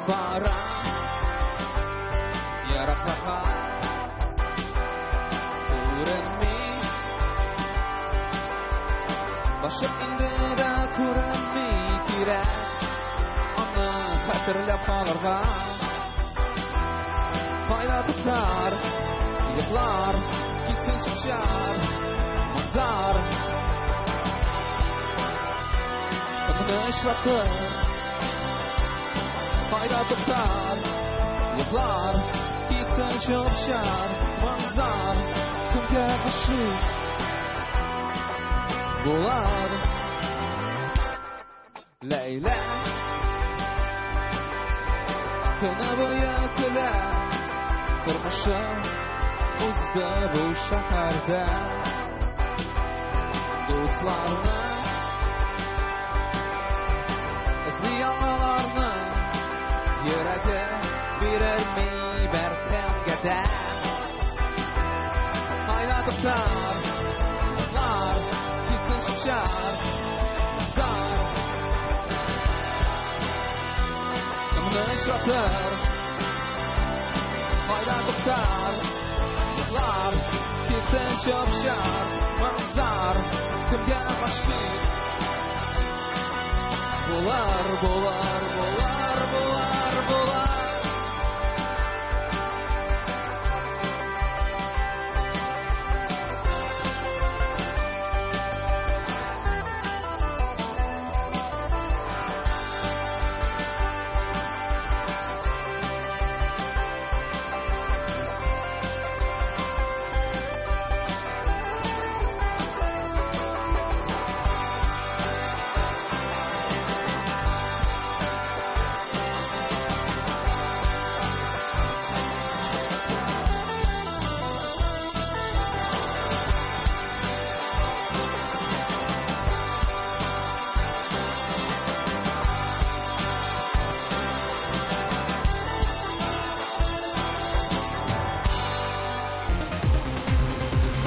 Бара еракларга, күренми башым инде дә күренми, кирәк аны хәтерләп калырга. Кайда туктар, йоклар, китсен чүп-чар, моң-зар? Кемне очратыр, кайда туктар, йоклар, китсен чүп-чар, моң-зар? Кемгә гашыйк булыр? Ләйлә көне буе көлә, тормышым узды бу шәһәрдә. Дусларны эзли, яңаларны, йөрәге бирелми беркемгә дә. Кайда туктар, йоклар, китсен чүп-чар, моң-зар? Кемне очратыр, кайда туктар, йоклар, китсен чүп-чар, моң-зар? Кемгә гашыйк булыр, булыр, булыр, булыр?